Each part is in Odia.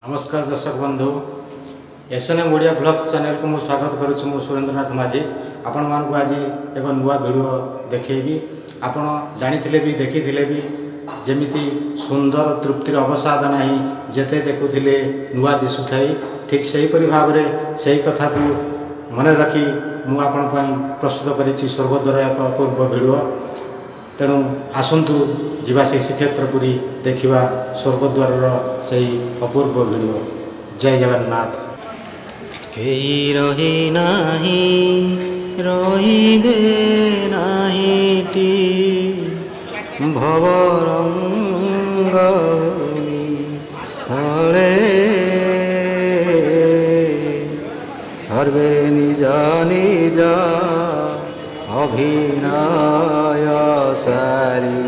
ନମସ୍କାର ଦର୍ଶକ ବନ୍ଧୁ, S N M Odia blogs ଚ୍ୟାନେଲକୁ ମୁଁ ସ୍ୱାଗତ କରୁଛି। ମୁଁ ସୁରେନ୍ଦ୍ରନାଥ ମାଝୀ ଆପଣମାନଙ୍କୁ ଆଜି ଏକ ନୂଆ ଭିଡ଼ିଓ ଦେଖେଇବି। ଆପଣ ଜାଣିଥିଲେ ବି, ଦେଖିଥିଲେ ବି, ଯେମିତି ସୁନ୍ଦର ତୃପ୍ତିର ଅବସାଦ ନାହିଁ, ଯେତେ ଦେଖୁଥିଲେ ନୂଆ ଦିଶୁଥାଇ, ଠିକ୍ ସେହିପରି ଭାବରେ ସେହି କଥାକୁ ମନେ ରଖି ମୁଁ ଆପଣଙ୍କ ପାଇଁ ପ୍ରସ୍ତୁତ କରିଛି ସ୍ୱର୍ଗଦ୍ୱାର ଏକ ଅପୂର୍ବ ଭିଡ଼ିଓ। ତେଣୁ ଆସନ୍ତୁ ଯିବା ସେଇ ଶ୍ରୀକ୍ଷେତ୍ର ପୁରୀ, ଦେଖିବା ସ୍ୱର୍ଗଦ୍ୱାରର ସେଇ ଅପୂର୍ବ ଭିଡ଼ିଓ। ଜୟ ଜଗନ୍ନାଥ। କେହି ରହି ନାହିଁ, ରହିବେ ନାହିଁଟି ଭବରଙ୍ଗ ତଳେ। ସର୍ବେ ନିଜ ନିଜ ଅଭିନୟ ସାରି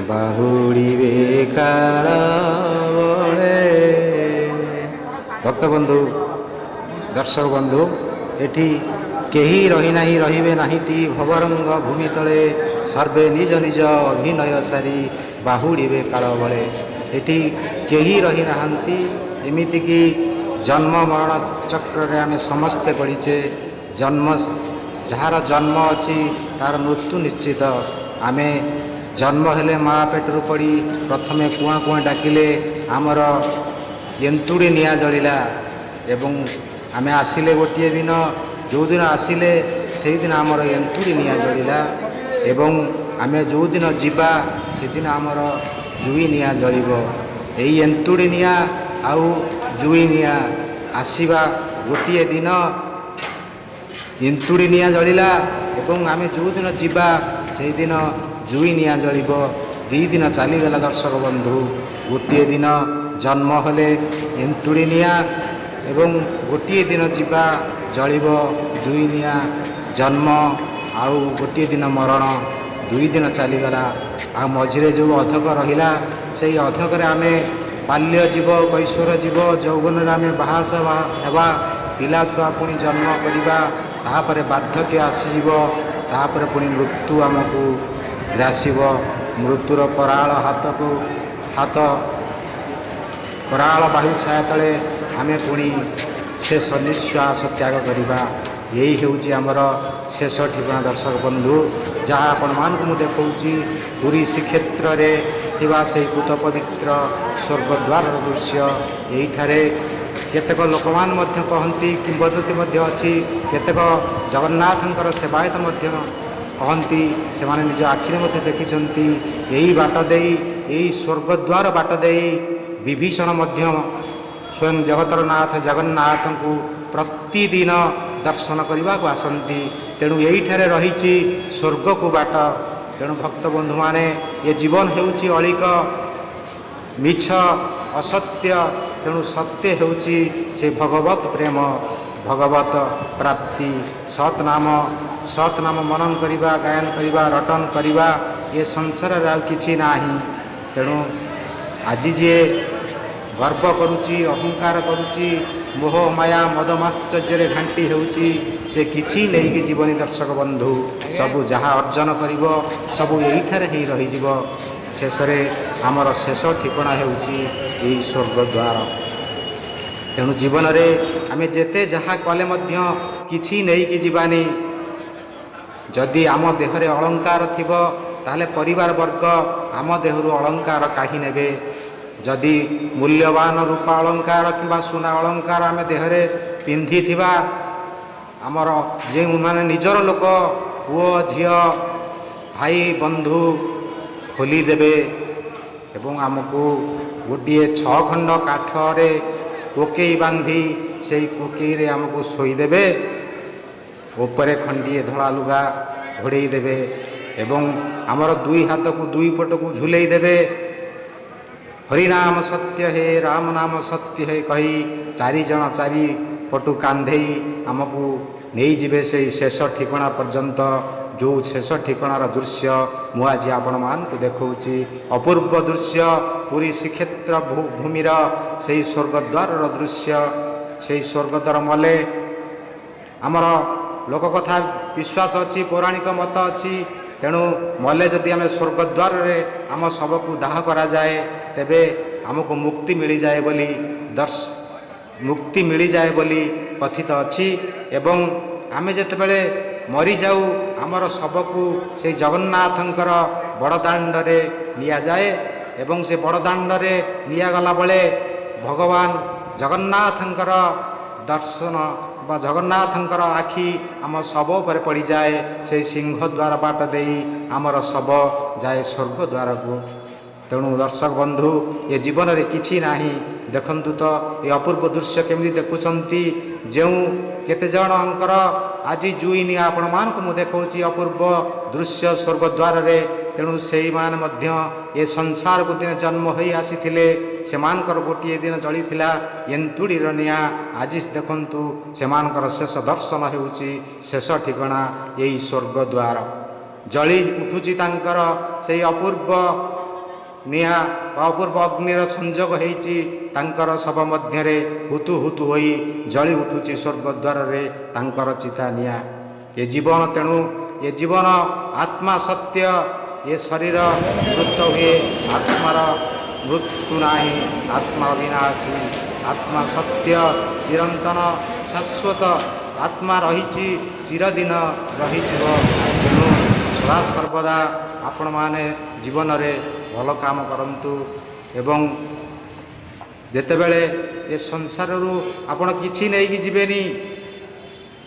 ବାହୁଡ଼ିବେ କାଳ ବଳେ। ଭକ୍ତବନ୍ଧୁ, ଦର୍ଶକ ବନ୍ଧୁ, ଏଠି କେହି ରହିନାହିଁ, ରହିବେ ନାହିଁଟି ଭବରଙ୍ଗ ଭୂମି ତଳେ। ସର୍ବେ ନିଜ ନିଜ ଅଭିନୟ ସାରି ବାହୁଡ଼ିବେ କାଳ ବଳେ। ଏଠି କେହି ରହିନାହାନ୍ତି। ଏମିତିକି ଜନ୍ମ ମରଣ ଚକ୍ରରେ ଆମେ ସମସ୍ତେ ପଡ଼ିଛେ। ଜନ୍ମ, ଯାହାର ଜନ୍ମ ଅଛି ତାର ମୃତ୍ୟୁ ନିଶ୍ଚିତ। ଆମେ ଜନ୍ମ ହେଲେ ମା ପେଟରୁ ପଡ଼ି ପ୍ରଥମେ କୁଆଁ କୁଆଁ ଡାକିଲେ, ଆମର ଏନ୍ତୁଡ଼ି ନିଆଁ ଜଳିଲା ଏବଂ ଆମେ ଆସିଲେ ଗୋଟିଏ ଦିନ, ଯେଉଁଦିନ ଆସିଲେ ସେଇଦିନ ଆମର ଏନ୍ତୁଡ଼ି ନିଆଁ ଜଳିଲା ଏବଂ ଆମେ ଯେଉଁଦିନ ଯିବା ସେଦିନ ଆମର ଜୁଇ ନିଆଁ ଜଳିବ। ଏଇ ଏନ୍ତୁଡ଼ି ନିଆଁ ଆଉ ଜୁଇ ନିଆଁ, ଆସିବା ଗୋଟିଏ ଦିନ ଏନ୍ତୁଡ଼ି ନିଆଁ ଜଳିଲା ଏବଂ ଆମେ ଯେଉଁଦିନ ଯିବା ସେଇଦିନ ଜୁଇ ନିଆଁ ଜଳିବ। 2 ଦିନ ଚାଲିଗଲା ଦର୍ଶକ ବନ୍ଧୁ। ଗୋଟିଏ ଦିନ ଜନ୍ମ ହେଲେ ଏନ୍ତୁଡ଼ି ନିଆଁ ଏବଂ ଗୋଟିଏ ଦିନ ଯିବା ଜଳିବ ଜୁଇ ନିଆଁ। ଜନ୍ମ ଆଉ ଗୋଟିଏ ଦିନ ମରଣ, 2 ଦିନ ଚାଲିଗଲା। ଆଉ ମଝିରେ ଯେଉଁ ଅଧକ ରହିଲା, ସେଇ ଅଧକରେ ଆମେ ବାଲ୍ୟ ଯିବ, କୈଶୋର ଯିବ, ଯୌବନରେ ଆମେ ବାହାସାହା ହେବା, ପିଲା ଛୁଆ ପୁଣି ଜନ୍ମ କରିବା, ତାପରେ ବାର୍ଦ୍ଧକ୍ୟ ଆସିଯିବ, ତାପରେ ପୁଣି ମୃତ୍ୟୁ ଆମକୁ ଗ୍ରାସିବ। ମୃତ୍ୟୁର କରାଳ ହାତକୁ ହାତ କରାଳ ବାହୁ ଛାୟା ତଳେ ଆମେ ପୁଣି ଶେଷ ନିଶ୍ୱାସ ତ୍ୟାଗ କରିବା। ଏଇ ହେଉଛି ଆମର ଶେଷ ଠିକଣା। ଦର୍ଶକ ବନ୍ଧୁ, ଯାହା ଆପଣମାନଙ୍କୁ ମୁଁ ଦେଖାଉଛି ପୁରୀ ଶ୍ରୀକ୍ଷେତ୍ରରେ ଥିବା ସେଇ ପୂତ ପବିତ୍ର ସ୍ୱର୍ଗଦ୍ୱାରର ଦୃଶ୍ୟ। ଏଇଠାରେ କେତେକ ଲୋକମାନେ ମଧ୍ୟ କହନ୍ତି, କିମ୍ବଦନ୍ତୀ ମଧ୍ୟ ଅଛି, କେତେକ ଜଗନ୍ନାଥଙ୍କର ସେବାୟତ ମଧ୍ୟ କହନ୍ତି, ସେମାନେ ନିଜ ଆଖିରେ ମଧ୍ୟ ଦେଖିଛନ୍ତି, ଏଇ ବାଟ ଦେଇ, ଏଇ ସ୍ୱର୍ଗଦ୍ୱାର ବାଟ ଦେଇ ବିଭୀଷଣ ମଧ୍ୟ ସ୍ୱୟଂ ଜଗତର ନାଥ ଜଗନ୍ନାଥଙ୍କୁ ପ୍ରତିଦିନ ଦର୍ଶନ କରିବାକୁ ଆସନ୍ତି। ତେଣୁ ଏଇଠାରେ ରହିଛି ସ୍ୱର୍ଗକୁ ବାଟ। ତେଣୁ ଭକ୍ତ ବନ୍ଧୁମାନେ, ଏ ଜୀବନ ହେଉଛି ଅଳିକ, ମିଛ, ଅସତ୍ୟ। ତେଣୁ ସତ୍ୟ ହେଉଛି ସେ ଭଗବତ ପ୍ରେମ, ଭଗବତ ପ୍ରାପ୍ତି, ସତ୍ ନାମ। ସତ୍ ନାମ ମନନ କରିବା, ଗାୟନ କରିବା, ରଟନ କରିବା, ଏ ସଂସାରରେ ଆଉ କିଛି ନାହିଁ। ତେଣୁ ଆଜି ଯିଏ ଗର୍ବ କରୁଛି, ଅହଙ୍କାର କରୁଛି, ମୋହ ମାୟା ମଦ ମାତ୍ସର୍ଯ୍ୟରେ ଘାଣ୍ଟି ହେଉଛି, ସେ କିଛି ନେଇକି ଯିବନି। ଦର୍ଶକ ବନ୍ଧୁ, ସବୁ ଯାହା ଅର୍ଜନ କରିବ ସବୁ ଏଇଠାରେ ହିଁ ରହିଯିବ। ଶେଷରେ ଆମର ଶେଷ ଠିକଣା ହେଉଛି ଏଇ ସ୍ୱର୍ଗଦ୍ୱାର। ତେଣୁ ଜୀବନରେ ଆମେ ଯେତେ ଯାହା କଲେ ମଧ୍ୟ କିଛି ନେଇକି ଯିବାନି। ଯଦି ଆମ ଦେହରେ ଅଳଙ୍କାର ଥିବ, ତାହେଲେ ପରିବାର ବର୍ଗ ଆମ ଦେହରୁ ଅଳଙ୍କାର କାଢ଼ି ନେବେ। ଯଦି ମୂଲ୍ୟବାନ ରୂପା ଅଳଙ୍କାର କିମ୍ବା ସୁନା ଅଳଙ୍କାର ଆମେ ଦେହରେ ପିନ୍ଧିଥିବା, ଆମର ଯେଉଁମାନେ ନିଜର ଲୋକ, ପୁଅ ଝିଅ ଭାଇ ବନ୍ଧୁ ଖୋଲିଦେବେ ଏବଂ ଆମକୁ ଗୋଟିଏ ଛଅ ଖଣ୍ଡ କାଠରେ କୋକେଇ ବାନ୍ଧି ସେଇ କୋକେଇରେ ଆମକୁ ଶୋଇଦେବେ। ଉପରେ ଖଣ୍ଡିଏ ଧଳା ଲୁଗା ଘୋଡ଼େଇ ଦେବେ ଏବଂ ଆମର ଦୁଇ ହାତକୁ ଦୁଇ ପଟକୁ ଝୁଲେଇ ଦେବେ। ହରିନାମ ସତ୍ୟ ହେ, ରାମ ନାମ ସତ୍ୟ ହେ କହି ଚାରିଜଣ ଚାରି ପଟୁ କାନ୍ଧେଇ ଆମକୁ ନେଇଯିବେ ସେଇ ଶେଷ ଠିକଣା ପର୍ଯ୍ୟନ୍ତ, ଯେଉଁ ଶେଷ ଠିକଣାର ଦୃଶ୍ୟ ମୁଁ ଆଜି ଆପଣମାନଙ୍କୁ ଦେଖାଉଛି। ଅପୂର୍ବ ଦୃଶ୍ୟ, ପୁରୀ ଶ୍ରୀକ୍ଷେତ୍ର ଭୂମିର ସେଇ ସ୍ୱର୍ଗଦ୍ୱାରର ଦୃଶ୍ୟ। ସେଇ ସ୍ୱର୍ଗଦ୍ୱାର ମଲେ ଆମର ଲୋକକଥା ବିଶ୍ୱାସ ଅଛି, ପୌରାଣିକ ମତ ଅଛି। ତେଣୁ ମଲେ ଯଦି ଆମେ ସ୍ୱର୍ଗଦ୍ୱାରରେ ଆମ ଶବକୁ ଦାହ କରାଯାଏ, ତେବେ ଆମକୁ ମୁକ୍ତି ମିଳିଯାଏ ବୋଲି ମୁକ୍ତି ମିଳିଯାଏ ବୋଲି କଥିତ ଅଛି। ଏବଂ ଆମେ ଯେତେବେଳେ ମରିଯାଉ, ଆମର ଶବକୁ ସେଇ ଜଗନ୍ନାଥଙ୍କର ବଡ଼ଦାଣ୍ଡରେ ନିଆଯାଏ ଏବଂ ସେ ବଡ଼ଦାଣ୍ଡରେ ନିଆଗଲା ବେଳେ ଭଗବାନ ଜଗନ୍ନାଥଙ୍କର ଦର୍ଶନ ବା ଜଗନ୍ନାଥଙ୍କର ଆଖି ଆମ ଶବ ଉପରେ ପଡ଼ିଯାଏ। ସେଇ ସିଂହଦ୍ୱାର ବାଟ ଦେଇ ଆମର ଶବ ଯାଏ ସ୍ୱର୍ଗ ଦ୍ୱାରକୁ। ତେଣୁ ଦର୍ଶକ ବନ୍ଧୁ, ଏ ଜୀବନରେ କିଛି ନାହିଁ। ଦେଖନ୍ତୁ ତ ଏ ଅପୂର୍ବ ଦୃଶ୍ୟ କେମିତି ଦେଖୁଛନ୍ତି। ଯେଉଁ କେତେଜଣଙ୍କର ଆଜି ଜୁଇ ନିଆଁ ଆପଣମାନଙ୍କୁ ମୁଁ ଦେଖାଉଛି ଅପୂର୍ବ ଦୃଶ୍ୟ ସ୍ୱର୍ଗଦ୍ୱାରରେ। ତେଣୁ ସେଇମାନେ ମଧ୍ୟ ଏ ସଂସାରକୁ ଦିନେ ଜନ୍ମ ହୋଇ ଆସିଥିଲେ। ସେମାନଙ୍କର ଗୋଟିଏ ଦିନ ଜଳିଥିଲା ଏନ୍ତୁଡ଼ିର ନିଆଁ। ଆଜି ଦେଖନ୍ତୁ, ସେମାନଙ୍କର ଶେଷ ଦର୍ଶନ ହେଉଛି, ଶେଷ ଠିକଣା ଏଇ ସ୍ୱର୍ଗଦ୍ୱାର। ଜଳି ଉଠୁଛି ତାଙ୍କର ସେଇ ଅପୂର୍ବ ନିଆଁ ବା ଅପୂର୍ବ ଅଗ୍ନିର ସଂଯୋଗ ହେଇଛି ତାଙ୍କର ଶବ ମଧ୍ୟରେ। ହୁତୁ ହୁତୁ ହୋଇ ଜଳି ଉଠୁଛି ସ୍ୱର୍ଗଦ୍ୱାରରେ ତାଙ୍କର ଚିତା ନିଆଁ। ଏ ଜୀବନ, ତେଣୁ ଏ ଜୀବନ ଆତ୍ମା ସତ୍ୟ। ଏ ଶରୀର ମୃତ ହୁଏ, ଆତ୍ମାର ମୃତ୍ୟୁ ନାହିଁ। ଆତ୍ମା ଅବିନାଶୀ, ଆତ୍ମା ସତ୍ୟ, ଚିରନ୍ତନ, ଶାଶ୍ୱତ। ଆତ୍ମା ରହିଛି, ଚିରଦିନ ରହିଯିବ। ତେଣୁ ସଦାସର୍ବଦା ଆପଣମାନେ ଜୀବନରେ ଭଲ କାମ କରନ୍ତୁ ଏବଂ ଯେତେବେଳେ ଏ ସଂସାରରୁ ଆପଣ କିଛି ନେଇକି ଯିବେନି।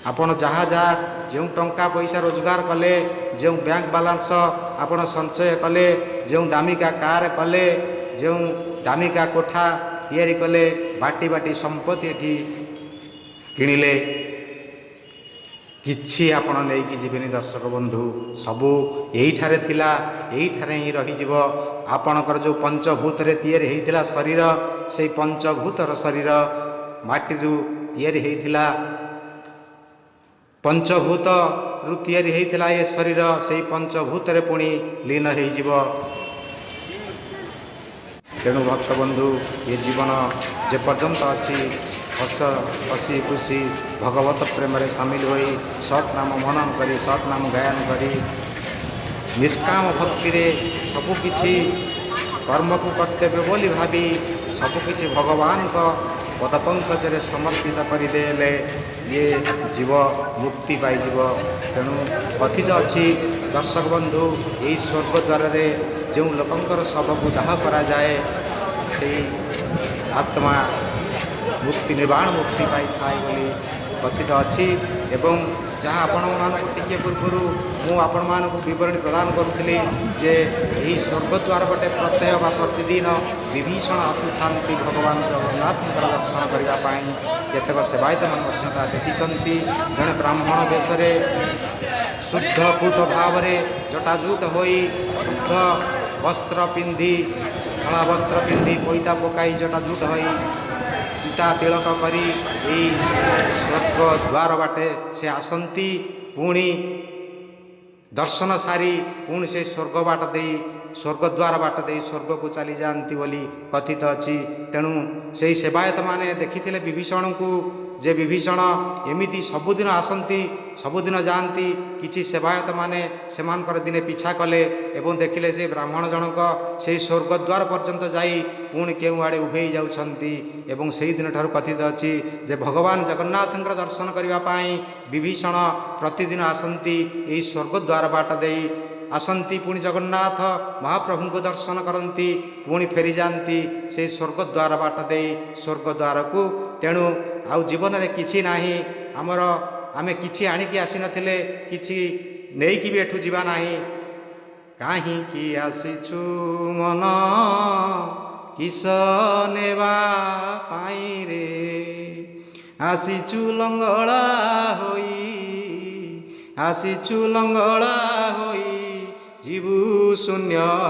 ଆପଣ ଯାହା ଯାହା ଯେଉଁ ଟଙ୍କା ପଇସା ରୋଜଗାର କଲେ, ଯେଉଁ ବ୍ୟାଙ୍କ ବାଲାନ୍ସ ଆପଣ ସଞ୍ଚୟ କଲେ, ଯେଉଁ ଦାମିକା କାର୍ କଲେ, ଯେଉଁ ଦାମିକା କୋଠା ତିଆରି କଲେ, ବାଟି ବାଟି ସମ୍ପତ୍ତି ଏଠି କିଣିଲେ, କିଛି ଆପଣ ନେଇକି ଯିବେନି ଦର୍ଶକ ବନ୍ଧୁ। ସବୁ ଏଇଠାରେ ଥିଲା, ଏଇଠାରେ ହିଁ ରହିଯିବ। ଆପଣଙ୍କର ଯେଉଁ ପଞ୍ଚଭୂତରେ ତିଆରି ହେଇଥିଲା ଶରୀର, ସେଇ ପଞ୍ଚଭୂତର ଶରୀର ମାଟିରୁ ତିଆରି ହେଇଥିଲା। ପଞ୍ଚଭୂତରୁ ତିଆରି ହେଇଥିଲା ଏ ଶରୀର, ସେଇ ପଞ୍ଚଭୂତରେ ପୁଣି ଲୀନ ହେଇଯିବ। ତେଣୁ ଭକ୍ତବନ୍ଧୁ, ଏ ଜୀବନ ଯେପର୍ଯ୍ୟନ୍ତ ଅଛି, ହସ ହସି ଖୁସି ଭଗବତ ପ୍ରେମରେ ସାମିଲ ହୋଇ, ସତ୍ ନାମ ମନନ କରି, ସତ୍ ନାମ ଗାୟନ କରି, ନିଷ୍କାମ ଭକ୍ତିରେ ସବୁକିଛି କର୍ମକୁ କର୍ତ୍ତବ୍ୟ ବୋଲି ଭାବି ସବୁକିଛି ଭଗବାନଙ୍କ ପଦପଙ୍କଜରେ ସମର୍ପିତ କରିଦେଲେ ଇଏ ଜୀବ ମୁକ୍ତି ପାଇଯିବ। ତେଣୁ କଥିତ ଅଛି ଦର୍ଶକ ବନ୍ଧୁ, ଏହି ସ୍ୱର୍ଗଦ୍ୱାରରେ ଯେଉଁ ଲୋକଙ୍କର ଶବକୁ ଦାହ କରାଯାଏ, ସେଇ ଆତ୍ମା ମୁକ୍ତି, ନିର୍ବାଣ ମୁକ୍ତି ପାଇଥାଏ ବୋଲି କଥିତ ଅଛି। ଏବଂ ଯାହା ଆପଣମାନଙ୍କୁ ଟିକିଏ ପୂର୍ବରୁ ମୁଁ ଆପଣମାନଙ୍କୁ ବିବରଣୀ ପ୍ରଦାନ କରୁଥିଲି ଯେ ଏହି ସ୍ୱର୍ଗଦ୍ୱାର ପଟେ ପ୍ରତ୍ୟହ ବା ପ୍ରତିଦିନ ବିଭୀଷଣ ଆସୁଥାନ୍ତି ଭଗବାନ ଜଗନ୍ନାଥଙ୍କର ଦର୍ଶନ କରିବା ପାଇଁ। କେତେକ ସେବାୟତମାନେ ମଧ୍ୟ ତାହା ଦେଖିଛନ୍ତି। ଜଣେ ବ୍ରାହ୍ମଣ ବେଶରେ ଶୁଦ୍ଧ ପୂତ ଭାବରେ ଜଟାଜୁଟ ହୋଇ, ଶୁଦ୍ଧ ବସ୍ତ୍ର ପିନ୍ଧି, ଧଳା ବସ୍ତ୍ର ପିନ୍ଧି, ପଇତା ପକାଇ, ଜଟାଜୁଟ ହୋଇ, ଚିତା ତିଳକ କରି ଏଇ ସ୍ୱର୍ଗ ଦ୍ୱାର ବାଟେ ସେ ଆସନ୍ତି। ପୁଣି ଦର୍ଶନ ସାରି ପୁଣି ସେ ସ୍ୱର୍ଗ ବାଟ ଦେଇ, ସ୍ୱର୍ଗଦ୍ୱାର ବାଟ ଦେଇ ସ୍ୱର୍ଗକୁ ଚାଲିଯାଆନ୍ତି ବୋଲି କଥିତ ଅଛି। ତେଣୁ ସେଇ ସେବାୟତମାନେ ଦେଖିଥିଲେ ବିଭୀଷଣଙ୍କୁ ଯେ ବିଭୀଷଣ ଏମିତି ସବୁଦିନ ଆସନ୍ତି, ସବୁଦିନ ଯାଆନ୍ତି। କିଛି ସେବାୟତମାନେ ସେମାନଙ୍କର ଦିନେ ପିଛା କଲେ ଏବଂ ଦେଖିଲେ ସେ ବ୍ରାହ୍ମଣ ଜଣକ ସେଇ ସ୍ୱର୍ଗଦ୍ୱାର ପର୍ଯ୍ୟନ୍ତ ଯାଇ ପୁଣି କେଉଁଆଡ଼େ ଉଭେଇ ଯାଉଛନ୍ତି। ଏବଂ ସେଇ ଦିନଠାରୁ କଥିତ ଅଛି ଯେ ଭଗବାନ ଜଗନ୍ନାଥଙ୍କର ଦର୍ଶନ କରିବା ପାଇଁ ବିଭୀଷଣ ପ୍ରତିଦିନ ଆସନ୍ତି, ଏହି ସ୍ୱର୍ଗଦ୍ୱାର ବାଟ ଦେଇ ଆସନ୍ତି, ପୁଣି ଜଗନ୍ନାଥ ମହାପ୍ରଭୁଙ୍କୁ ଦର୍ଶନ କରନ୍ତି, ପୁଣି ଫେରିଯାଆନ୍ତି ସେଇ ସ୍ୱର୍ଗଦ୍ୱାର ବାଟ ଦେଇ ସ୍ୱର୍ଗଦ୍ୱାରକୁ। ତେଣୁ ଆଉ ଜୀବନରେ କିଛି ନାହିଁ ଆମର। ଆମେ କିଛି ଆଣିକି ଆସିନଥିଲେ, କିଛି ନେଇକି ବି ଏଠୁ ଯିବା ନାହିଁ। କାହିଁକି ଆସିଛୁ ମନ, କିସ ନେବା ପାଇଁ ରେ? ଆସିଛୁ ଲଙ୍ଗଳା ହୋଇ, ଆସିଛୁ ଲଙ୍ଗଳା ହୋଇ, ଯିବୁ ଶୂନ୍ୟ।